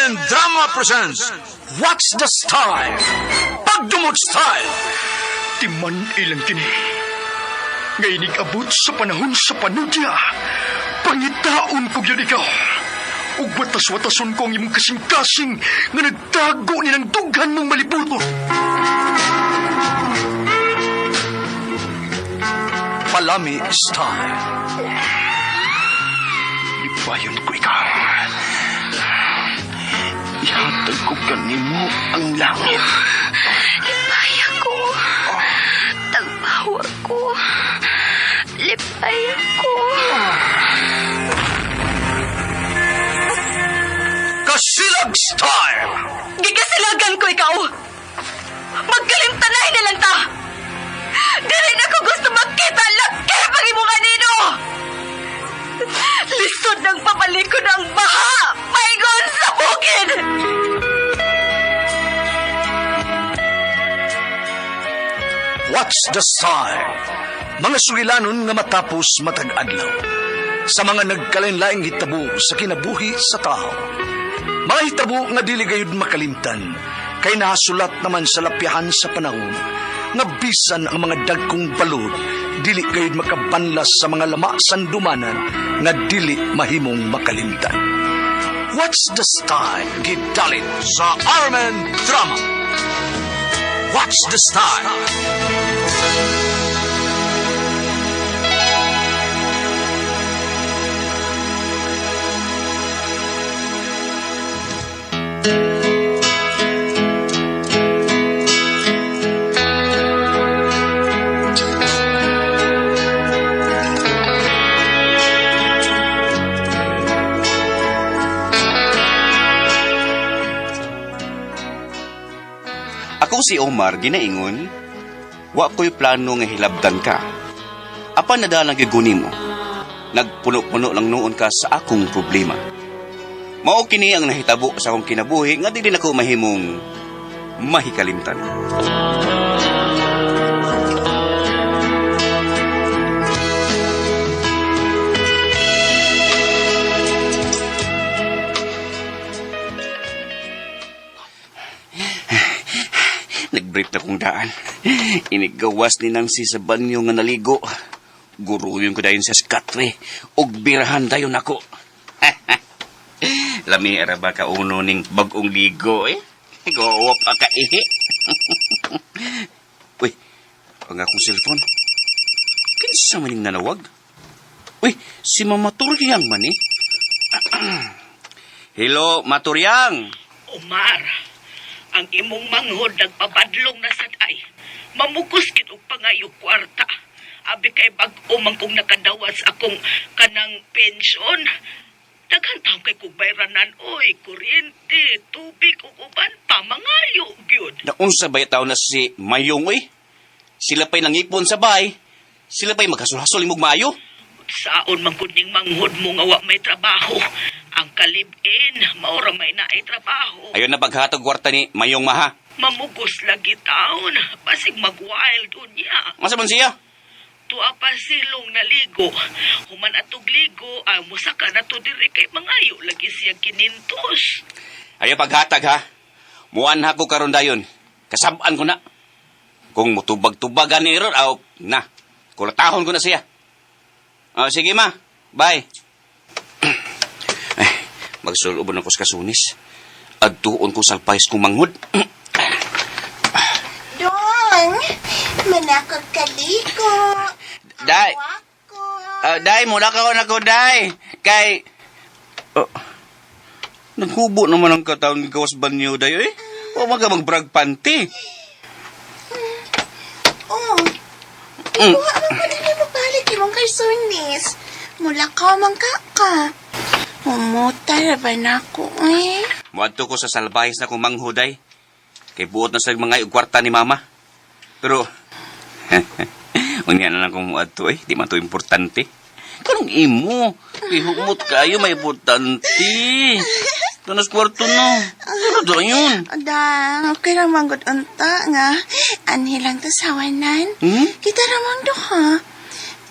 Armen Drama presents What's the Style? Pagdumot Style! Timan ilang kini. Nga inig-abot sa panahon sa panudya. Pangitaon ko gyud ikaw. Ug watas-watason ko ang imong kasing-kasing nga nagtago ni ng dughan mong malibuto. Palami Style. Lipayon ko ikaw. Ihatag ko kanimo ang langit. Lipay ako. Tagbawa ko. Lipay ako. Kasilag Style! Gigasilagan ko ikaw. Magkalimtanay na lang ta. Dili na ko gusto magkita laki pag imo kanino. Lisod ng papaliko ng baha. Paingon sa bukid. What's the Style? Mga sugilanon nga matapos matag adlaw. Sa mga nagkalain-laing hitabo sa kinabuhi sa tao. Mga hitabo nga dili gayud makalimtan, kay nahasulat naman sa lapyahan sa panahon, nga bisan ang mga dagkong balod, dili gayud makabanlas sa mga lama sandumanan nga dili mahimong makalimtan. What's the Style? Gidalit sa Armen Drama. What's the Style? Ako si Omar ginaingon, wa ko'y plano nga hilabtan ka. Apan nadalang gyud mo. Nagpuno-puno lang noon ka sa akong problema. Mao kini ang nahitabo sa akong kinabuhi nga dili nako mahimong mahikalimtan. Nagbrief na kong daan. Inigawas ni Nancy sa banyo nga naligo. Guruyon ko dayon sa skatre. Ug birahan dayon ako. Lami ara ba ka uno ning bag-ong ligo eh? Gowa pa ka ihi. Uy, ang akong cellphone. Kinsa man ning nanawag? Uy, si Mama Turyang man eh. Hello, Maturyang. Omar, ang imong manghod nagpabadlong na sad ay. Mamugos gid og pangayo kwarta. Abi kay bag-o man kong nakadawas akong kanang pensyon. Daghan taon kay kog bayranan oy, kuryente, tubig ug uban pa mangayo gyud. Naunsa ba taon na si Mayong oy? Sila pa'y nangipon sa bay. Sila pa'y maghasul-hasol imog maayo. Saon man gud ning manghod mo nga wa may trabaho. Ang kalib-in, mao ra may naay trabaho. Ayon na paghatag kwarta ni Mayong Maha. Mamugos lagi taon, basig mag-wild unya. Masa man siya? Tuwa pa silong naligo. Human atog ligo, ay musaka na to diri kay mangayo lagi siya kinintos. Ayon paghatag ha. Muan ha ko karon dayon. Kasab-an ko na. Kung mutubag-tubagan ni Ron, aw, na. Kulatahon ko na siya. Oh, sige ma. Bye. Ay, magsulubon ako sa kasunis. Adtuon ko salpais kong manghod. Dong, manakog kaliko. Day. Ako. Day, mula ka na ko, Day. Kay... Oh, naghubo naman ang katawan ni Gawas Banyo, Day, eh. O man ka magbrag panty. Oh, kuha man ko din mo balik imong karsonis. Mula ka man ka ka. Umuta ra ba na ko eh? Muadto ko sa salbahis na kong manghuday. Kay buot na sa mga kwarta ni mama. Pero, unya na lang kong muadto eh. Di man to importante. Kanong imo? Ihumot kayo, may importante. Tunas kwarto na. Ano daw yun? Dang, okay ra man gud unta nga. Anhi lang to sa wanan. Hmm? Kita ra man duha.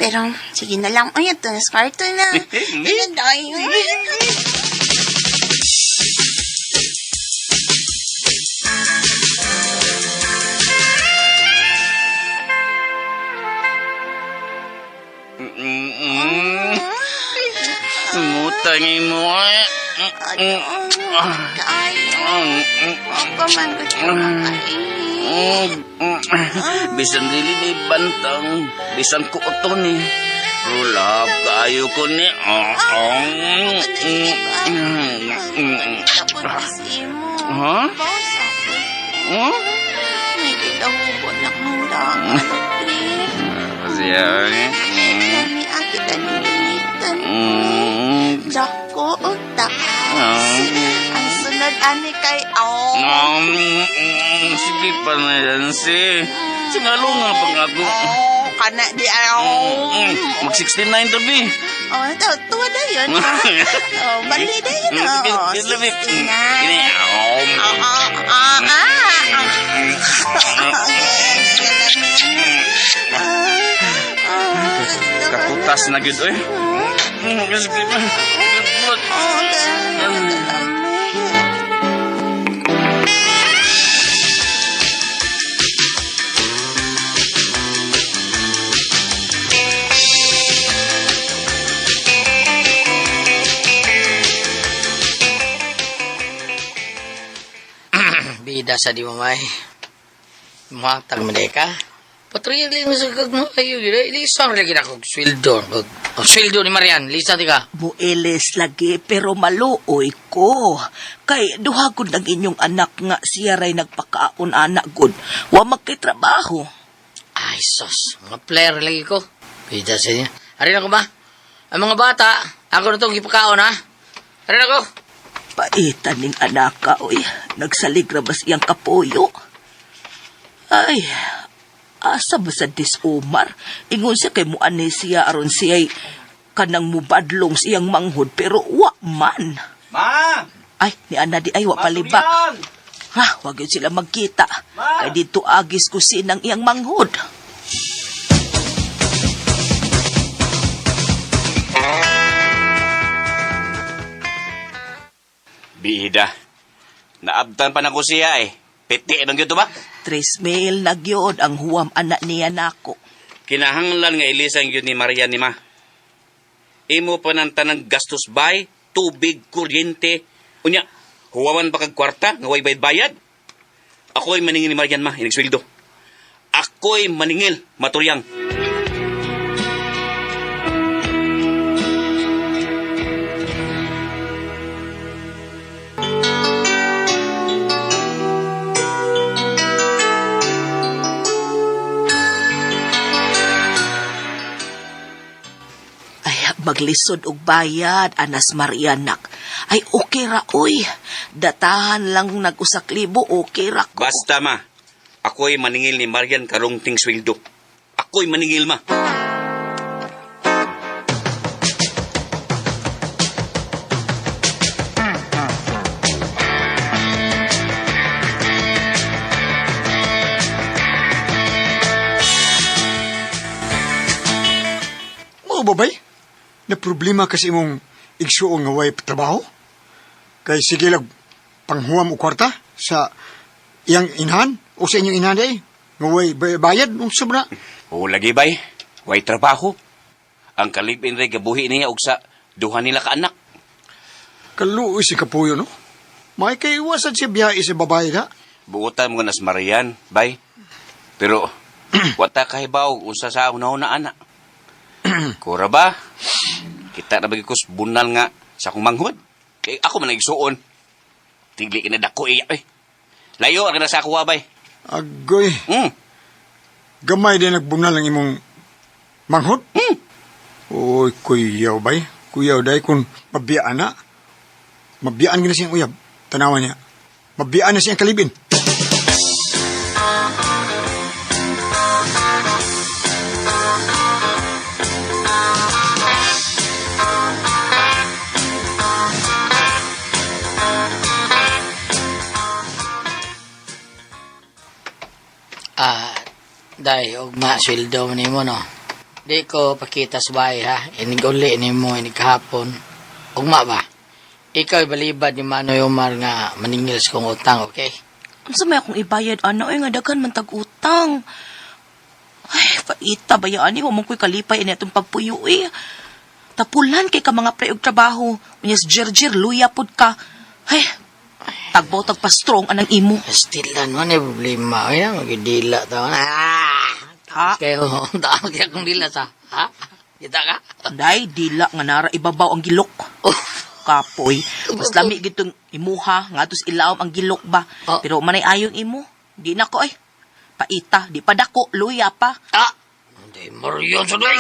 Pero sige na lang uy, ito na sa kwarto na. Ano dayon? Paita nga mo. Ano? Kaayo. Ako man gusto makainit. Bisan dili ni bantang, bisan kuoto ni. Pero love kaayo ko ni. Tapos kasi mo. Ha? Boss ako. Huh? May gidahubo na kang dangan. Siya. Kami akita ni Dinitan. Dako o taas. Ang sunod ani kay oh. Sige pa na yan, si. Singalo nga pang ako. Oh, kana di oh. Mag 69 to be. Oh, tuwa na yun. Oh, bali na yun. Oh, Sige, sige, 69. Kini. Ah, ah, ah, ah. Kakutas na gyud oy. Sige pa. Oh, Bida sa di mamay. Muhatag mo ka. Patrili mo sa kag mo ayo gid. Lisan lagi na kog sweldo. Ang sweldo ni Marian, lisan di ka. Muilis lagi pero maluoy ko. Kay duha gud ang inyong anak nga siya ray nagpakaon anak gud. Wa magkitrabaho. Ay sos, mga player lagi ko. Bida sa niya. Ari na ko ba? Ang mga bata, ako na itong gipakaon ha. Ari na ko. Paitan ning anak ka, oy. Nagsalig ra bas iyang kapuyo. Ay, asa ba sa disomar? Ingon siya kay muani siya aron siya'y kanang mubadlong siyang manghod pero wa man. Ma! Ay, ni Ana di ay wa palibak. Ha, wag yun sila magkita. Kay dito agis ko sinang iyang manghod. Bida. Naabtan pa na ko siya eh. Piti nang gyud to ba? 3 mil na gyud ang huwam anak niya nako. Kinahanglan nga ilisan gyud ni Maria ni ma. Imo pa ng tanang gastos bay, tubig, kuryente. Unya, huwaman pa kag kwarta nga way bayad-bayad. Ako'y maningil ni Marian ma, inig sweldo. Ako'y maningil, maturyang. Ay, maglisod og bayad, anas Marianak. Ay, okay ra, oy. Datahan lang nag-usak libo, okay ra ko. Basta ma, ako'y maningil ni Marian karong ting sweldo. Ako'y maningil ma. Mao ba bay? Na problema kasi imong igsuong nga way trabaho? Kay sige lang panghuwam og kwarta sa iyang inhan o sa inyong inhan day nga way bayad unsa ba na? O lagi bay, way trabaho. Ang kalibin ray gabuhi niya og sa duha nila ka anak. Kaluoy si Kapuyo no. May kay iwasan siya biyahe sa babae na. Buotan mo nas Marian, bay. Pero wata kahibaw unsa sa una-una ana. Kura ba? Kita na bagi kus bunal nga sa akong manghod. Kay ako man nagsuon. Tigli kinadako iya eh. Layo ang na sa ako bay. Agoy, gamay din nagbunal ang imong manghod. Oy, kuyaw bay. Kuyaw day kung mabiyaan na. Mabiyaan gina siyang uyab. Tanawan niya. Mabiyaan na siyang kalibin. Ah, day, ugma sweldo mo nimo no. Di ko pakita sa bahay ha. Inig uli nimo inig kahapon. Ugma ba? Ikaw balibad ni Manoy Omar nga maningil sa kong utang, okay? Unsa may akong ibayad, ana, oy, nga daghan man tag-utang. Ay, paita ba yan, wa man ko'y kalipay ini atong pagpuyo, eh. Tapulan kay ka mga pre og trabaho. Unya si Jerjer, luya pod ka. Hey, tagbo tagpa-strong anang imo. Still lang man eh, problema. Ay, magidila ta. Ah! Ha? Kayo, taas kaya kung dila sa. Ha? Kita ka? Day, dila nga nara ibabaw ang gilok. Oh. Kapoy, mas lami gitong imuha, nga tos ilawom ang gilok ba. Oh. Pero manay ayong imo, di na ko ay. Paita, di pa dako, luya pa. Ah! Hindi, Marion sa doy!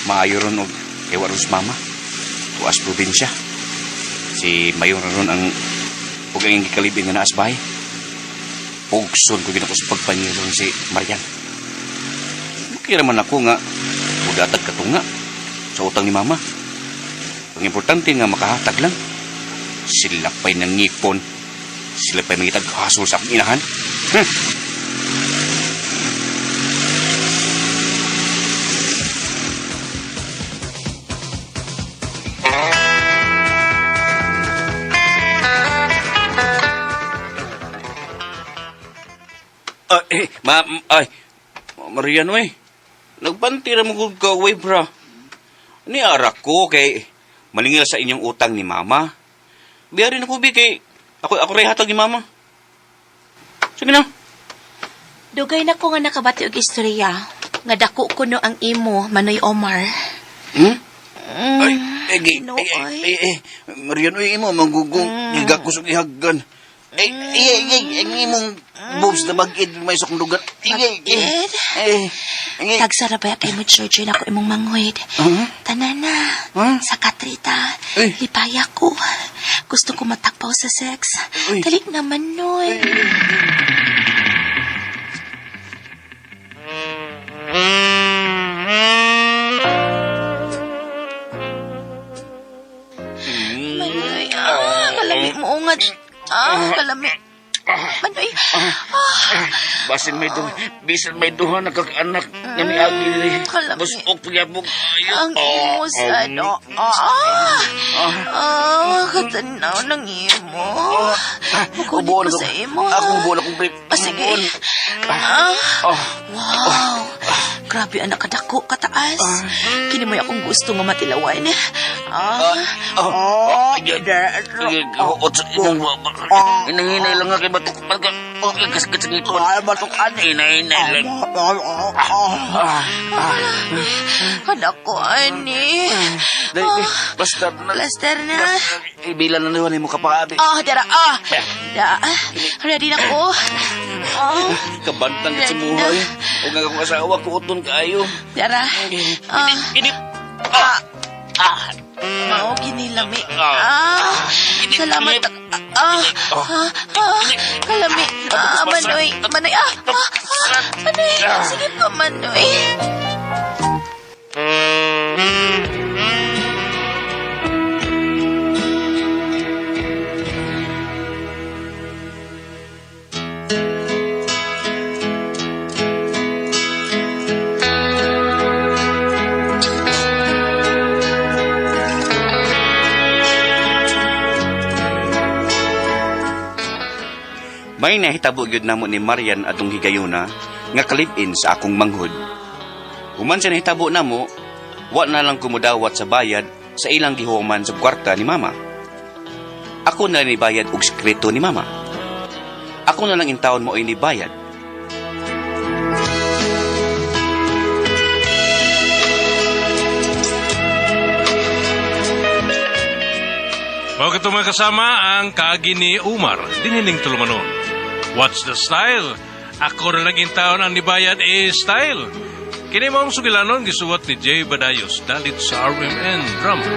Maayo ron og kay wa ron si mama. Tuas probinsya. Si Mayor ron ang ug ang gikalibin nga naas bahay. Pugson ko ginako sa pagpangiron si Marian. Kira man ako nga mudatag katunga sa utang ni mama. Ang importante nga makahatag lang. Sila pa'y nangipon. Sila pa'y mangitag hasol sa akong inahan. Huh. Ah, eh, ma, ay, Marian, oy. Nagbanti ra mo gud ka, oy, bra. Ni arak ko kay malingil sa inyong utang ni mama. Biyarin ako, bi, kay ako, ako ray hatag ni mama. Sige na. Dugay na ko nga nakabati og istorya. Nga dako kuno ang imo, Manoy Omar. Hmm? Ay, ay, ay, no, ay, ay. ay, ay, Marian, oy, imo, manggugong, gigakos og ihaggan. Ay, ay, ay, ay, ang imong boobs na mag-id, may sukong lugar. Ay, ay, ay, Mag-id? ay, ay, Tagsara ba kay mo, George, na ako imong manghud. Huh? Tanan na. Huh? Sa katrita. Ay. Lipaya ko. Gusto ko matakpaw sa sex. Uy. Dali naman, Noy. Manoy, ah, kalami mo ungat. Ah, kalami. Manoy, ah, Basin may duha, bisan may duha nakakaanak nga ni Agi diri. kalami. Busok pagyabog ayo. Ang imo sa ano. Ah, ah, katanaw ng imo. Mukunin ko sa imo. Ako buon akong brief. Ah, sige. Ah, Oh, wow. Grabe anak kadako kataas. Kini mo akong gusto nga matilawan. Ah, oh, oh, Hinahinay lang nga kay batok man ka. Kasakit sa ngipon. Ay, batukan. Hinahinay lang. Anak ko, ani. Dali, Ah, Basta na. Plaster na. Ibilan na naman mo kapaabi. Ah, dara, ah. Da, ready na ko. Ah, Kabantang ka sa Ready buhay. na. O nga akong asawa, kuoton kaayo. dara. Ah, Ini, ah, ah. Mao kinilami. Ah, salamat. Ah, ah, ah, kalami. Ah, Manoy, Manoy, ah, ah, ah, Manoy. Sige pa, Manoy. May nahitabo gyud namo ni Marian atong higayuna nga kalib-in sa akong manghud. Human sa nahitabo namo, wa na lang kumudawat sa bayad sa ilang gihuman sa kwarta ni mama. Ako na ni bayad og sekreto ni mama. Ako na lang intawon mo ni bayad. Mao kato mga kasama ang kaagi ni Umar, dinining tulumanon. What's the style? Ako na lang taon ang nibayad eh style. Kini maong sugilanon gisuwat ni Jay Badayos dalit sa RMN Drama.